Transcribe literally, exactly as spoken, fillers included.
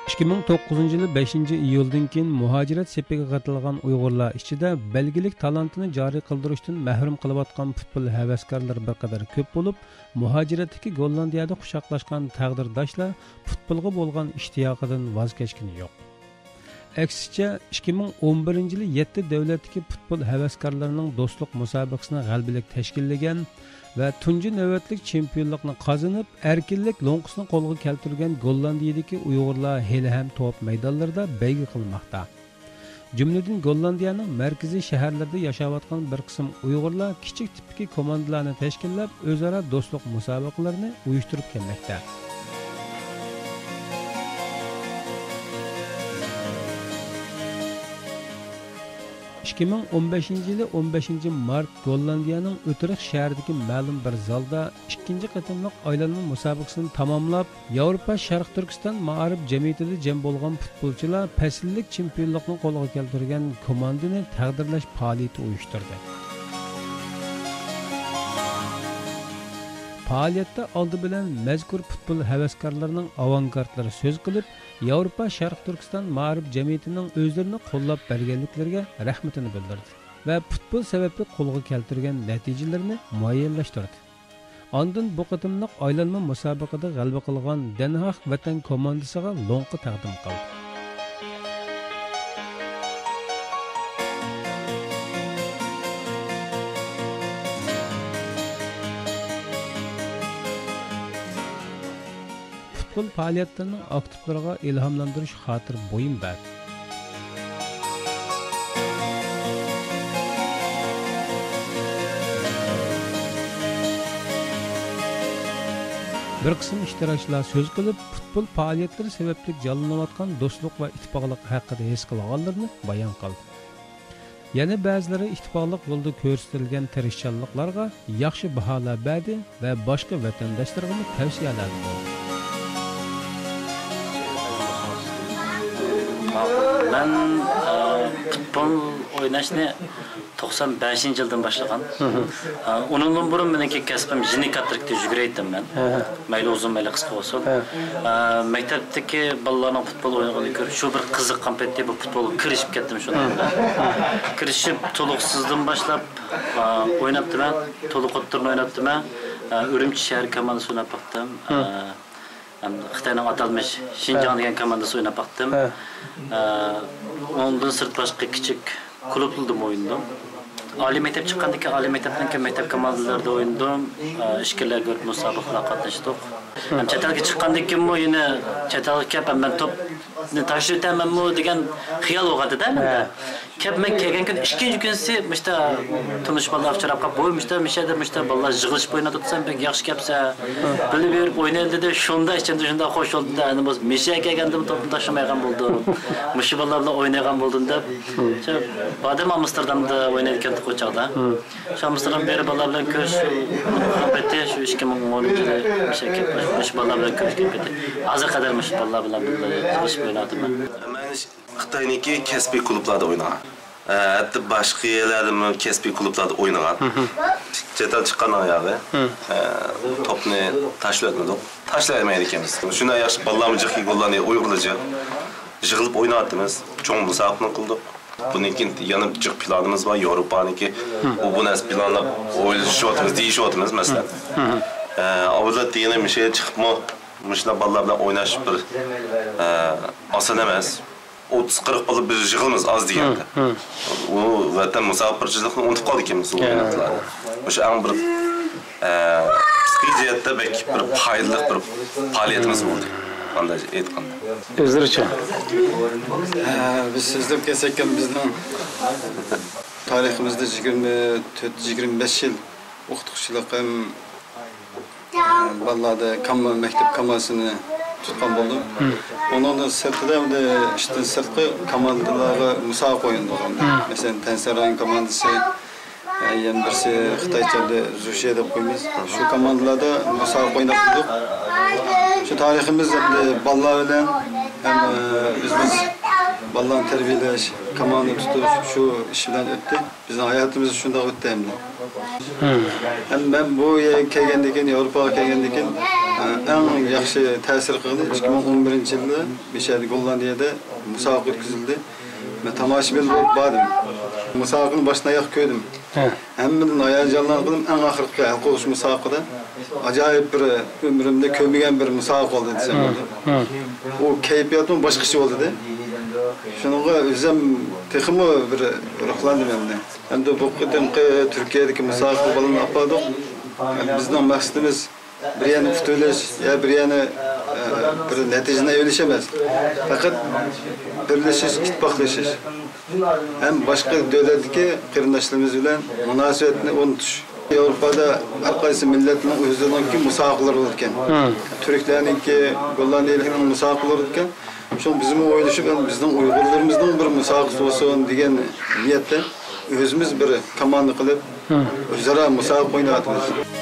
ئىككى مىڭ توققۇزىنچى يىلى بەشىنچى ئىيۇلدىن كېيىن مۇھاجىرەت سېپىگە قېتىلغان ئۇيغۇرلار ئىچىدە بەلگىلىك تالانتىنى جارى قىلدۇرۇشتىن مەھرۇم قېلىۋاتقان پۇتبول ھەۋەسكارلىرى بىر قەدەر كۆپ بولۇپ، مۇھاجىرەتتىكى گوللاندىيەدە قۇچاقلاشقان تەقدىرداشلار پۇتبولغا بولغان ئىشتىياقىدىن ۋاز كەچكىنى يوق. ئەكسىچە، ئىككى مىڭ ئون بىرىنچى يىلى يەتتە دۆلەتتىكى پۇتبول ھەۋەسكارلىرىنىڭ دوستلۇق مۇسابىقىسىنى غەلىبىلىك تەشكىللىگەن ۋە تۇنجى نۆۋەتلىك چېمپىيونلۇقنى قازىنىپ، ئەركىنلىك لوڭقىسىنى قولغا كەلتۈرگەن گوللاندىيىدىكى ئۇيغۇرلار ھېلىھەم توپ مەيدانلىرىدا بەيگە قىلماقتا. جۈملىدىن گوللاندىيەنىڭ مەركىزىي شەھەرلىرىدە ياشاۋاتقان بىر قىسىم ئۇيغۇرلار كىچىك تىپتىكى كوماندىلارنى تەشكىللەپ، ئۆزئارا دوستلۇق مۇسابىقىلىرىنى ئۇيۇشتۇرۇپ كەلمەكتە. ئىككى مىڭ ئون بەشىنچى يىلى ئون بەشىنچى مارت گوللاندىيەنىڭ ئۇترېخت شەھىرىدىكى مەلۇم بىر زالدا ئىككىنچى قېتىملىق ئايلانما مۇسابىقىسىنى تاماملاپ، ياۋروپا شەرق تۈركىستان مائارىپ جەمئىيىتىدە جەم بولغان پۇتبولچىلار پەسىللىك چېمپىيونلۇقنى قولغا كەلتۈرگەن كوماندىنى تەقدىرلەش پائالىيىتى ئۇيۇشتۇردى. پائالىيەتتە ئالدى بىلەن مەزكۇر پۇتبول ھەۋەسكارلىرىنىڭ ئاۋانگارتلىرى سۆز قىلىپ، ياۋروپا شەرق تۈركىستان مائارىپ جەمئىيىتىنىڭ ئۆزلىرىنى قوللاپ بەرگەنلىكلىرىگە رەھمىتىنى بىلدۈردى ۋە پۇتبول سەۋەبلىك قولغا كەلتۈرگەن نەتىجىلىرىنى مۇئەييەنلەشتۈردى. ئاندىن بۇ قېتىملىق ئايلانما مۇسابىقىدە غەلىبە قىلغان دەنھاك ۋەتەن كوماندىسىغا لوڭقا تەقدىم قىلدى. پۇتبول پائالىيەتلىرىنىڭ ئاكتىپلىرىغا ئىلھاملاندۇرۇش خاتىرە بۇيۇم بەردى. بىر قىسىم ئىشتىراكچىلار سۆز قىلىپ، پۇتبول پائالىيەتلىرى سەۋەبلىك جانلىنىۋاتقان دوستلۇق ۋە ئىتتىپاقلىق ھەققىدە ھېس قىلغانلىرىنى بايان قىلدى. يەنە بەزىلىرى ئىتتىپاقلىق يولىدا كۆرسىتىلگەن تىرىشچانلىقلارغا ياخشى باھالار بەردى ۋە باشقا ۋەتەنداشلىرىغىمۇ تەۋسىيەلەردە بولدى. مەن، ئە، پۇتبول ئويناشنى توقسان بەشىنچى يىلدىن باشلىغان. ئە، ئۇنىڭدىن بۇرۇن مېنىڭكى كەسپىم يېنىك ئاتلېتىكىدا يۈگۈرەيتتىم مەن. مەيلى ئۇزۇن، مەيلى قىسقا بولسۇن. ئە، مەكتەپتىكى بالىلارنىڭ پۇتبول ئوينىغىنىنى كۆرۈپ، شۇ بىر قىزىققان پېتى بۇ پۇتبولغا كىرىشىپ كەتتىم شۇنىڭ بىلەن. كىرىشىپ، تولۇقسىزدىن باشلاپ، ئا، ئويناپتىمەن. تولۇق ئوتتۇرىنى ئويناپتىمەن. ئا، ئۈرۈمچى شەھەر كوماندىسى ئويناپ باقتىم. ئا، ھەم خىتاينىڭ ئاتالمىش شىنجاڭ دېگەن كوماندىسى ئويناپ باقتىم. ئا، ئۇنىڭدىن سىرت باشقا كىچىك كۇلۇبلىرىدىمۇ ئوينىدىم. ئالىي مەكتەپ چىققاندىن كېيىن، ئالىي مەكتەپتىن كېيىن مەكتەپ كوماندىلىرىدا ئوينىدىم. ئا، ئىچكىرىلەر كۆرۈپ مۇسابىقىلەرگە قاتناشتۇق. ھەم چەت ئەلگە چىققاندىن كېيىنمۇ يەنە چەت ئەلگە كەپ، ھەم مەن توپنى تاشلىۋېتەرمەنمۇ دېگەن خىيال بولغانتىدە مەندە. كەپ مەن كەلگەن كۈنى ئىككىنچى كۈنسى مۇشتا تونۇش بالىلار ئۇچراپ قاپ، بۇ مۇشتا مىشەدە مۇشتا بالىلار يىغىلىشىپ ئويناپ تۇرسا، سەن بەك ياخشى كەپسەن، بىللە بېرىپ ئوينايلى دېدى. شۇندا ئىچىمدە شۇنداق خوش بولدۇم-دە، ئەنە بولسا مىشەگە كەلگەندىمۇ توپنى تاشلىمايدىغان بولدۇم. مۇشۇ بالىلار بىلەن ئوينايدىغان بولدۇم دەپ. شۇ بادام ئامستېردامدا ئوينايدىكەنتۇق ئۇ چاغدا. شۇ ئامستېردام بېرىپ بالىلار بىلەن كۆرۈشۈپ، پېتى شۇ ئىككى مىڭ ئون ئۈچىنچى يىلى مۇشۇ، مۇشۇ بالىلار بىلەن كۆرۈشكەن پېتى. ھازىرغا قەدەر مۇشۇ بالىلار بىلەن بىللە يىغىشىپ ئويناۋاتىمەن. مەن خىتاينىڭكى كەسپىي كۇلۇبلاردا ئوينىغان. ئە، ھەتتا باشقا يەرلەردىمۇ كەسپىي كۇلۇبلاردا ئوينىغان. چەت ئەل چىققان ئاياغى، ئە، توپنى تاشلىۋەتمىدۇق. تاشلاۋەرمەيدىكەنمىز. شۇنداق ياخشى بالىلارمۇ جىق، گوللارنى ئۇيغۇرلارچە يىغىلىپ ئويناۋاتىمىز. چوڭ مۇسابىقىنى قىلدۇق. بۇندىن كېيىن يەنە جىق پىلانىمىز بار. ياۋروپانىڭكى ئۇ بۇ نەرسە پىلانلاپ ئويلىشىۋاتىمىز، دېيىشىۋاتىمىز، مەسىلەن. ئە، ئاۋۇلات دېگىنى مۇشۇ يەرگە چىقىپمۇ مۇشۇنداق بالىلار بىلەن ئويناش بىر، ئە، ئاسان ئەمەس. ئوتتۇز قىرىق بالا بىر يىغىلىمىز ئاز دېگەندە. ئۇ ۋەتەن مۇساپىرچىلىقنى ئۇنتۇپ قالدىكەنمىز ئۇ ۋاقىتلاردا. مۇشۇ ئەڭ بىر، ئە، پسىخىكىلىق جەھەتتە بەك بىر پايدىلىق بىر پائالىيىتىمىز بولدى. قانداق ئېيتقاندا. ئۆزلىرىچە. ئە، بىز سۆزلەپ كەلسەك، بىزنىڭ تارىخىمىزدا يىگىرمە تۆت، يىگىرمە بەش يىل ئوقۇتقۇچىلىق ھەم بالىلاردا كامما-، مەكتەپ كامانسىنى تۇتقان بولدۇم. ئۇنىڭدىن سىرتىدا ئەمدى ئىشتىن سىرتقى كوماندىلارغا مۇسابىقە ئوينىدۇق ئەمدى. مەسىلەن، تەنسەن رايون كوماندىسى، ئە، يەنە بىرسى خىتايچە ئەمدى زۇشيې دەپ قويىمىز. شۇ كوماندىلاردا مۇسابىقە ئويناپ تۇردۇق. شۇ تارىخىمىز ئەمدى بالىلار بىلەن ھەم، ئە، ئۆزىمىز بالىلارنى تەربىيەلەش، كوماندا تۇتۇش شۇ ئىش بىلەن ئۆتتى. بىزنىڭ ھاياتىمىز شۇنداق ئۆتتى ئەمدى. ھەم مەن بۇ يەرگە كەلگەندىن كېيىن، ياۋروپاغا كەلگەندىن كېيىن، ئەڭ ياخشى تەسىر قىلغىنى ئىككى مىڭ ئون بىرىنچى يىلى مۇشۇ يەردە، گوللاندىيەدە مۇسابىقە ئۆتكۈزۈلدى. مەن تاماشىبىن بولۇپ باردىم. مۇسابىقىنى باشتىن ئاياغ كۆردۈم. ھە. ھەممىدىن ھاياجانلانغىنىم ئەڭ ئاخىرقى ھەل قىلغۇچ مۇسابىقىدە. ئاجايىپ بىر، ئۆمرۈمدە كۆرمىگەن بىر مۇسابىقە بولدى دېسەم بولىدۇ. ئۇ كەيپىياتمۇ باشقىچە بولدى. شۇنىڭغا ئۆزۈم تېخىمۇ بىر روھلاندىم ئەمدى. ئەمدى بۇ قېتىمقى تۈركىيەدىكى مۇسابىقىگە بالىنى ئاپاردۇق. بىزنىڭ مەقسىتىمىز بىر يەرنى ئۇتۇۋېلىش يا بىر يەرنى، ئە، بىر نەتىجىنى ئېلىش ئەمەس. پەقەت بىرلىشىش، ئىتتىپاقلىشىش ھەم باشقا دۆلەتتىكى قېرىنداشلىرىمىز بىلەن مۇناسىۋەتنى ئورنىتىش. ياۋروپادا ھەر قايسى مىللەتنىڭ ئۆزىنىڭكى مۇسابىقىلىرى بولىدىكەن. تۈركلەرنىڭكى، گوللاندىيەلىكنىڭ مۇسابىقىلىرى بولىدىكەن. شۇڭا بىزمۇ ئويلىشىپ، بىزنىڭ ئۇيغۇرلىرىمىزنىڭ بىر مۇسابىقىسى بولسۇن دېگەن نىيەتتە ئۆزىمىز بىر كوماندا قىلىپ، ئۆزئارا مۇسابىقە ئويناۋاتىمىز.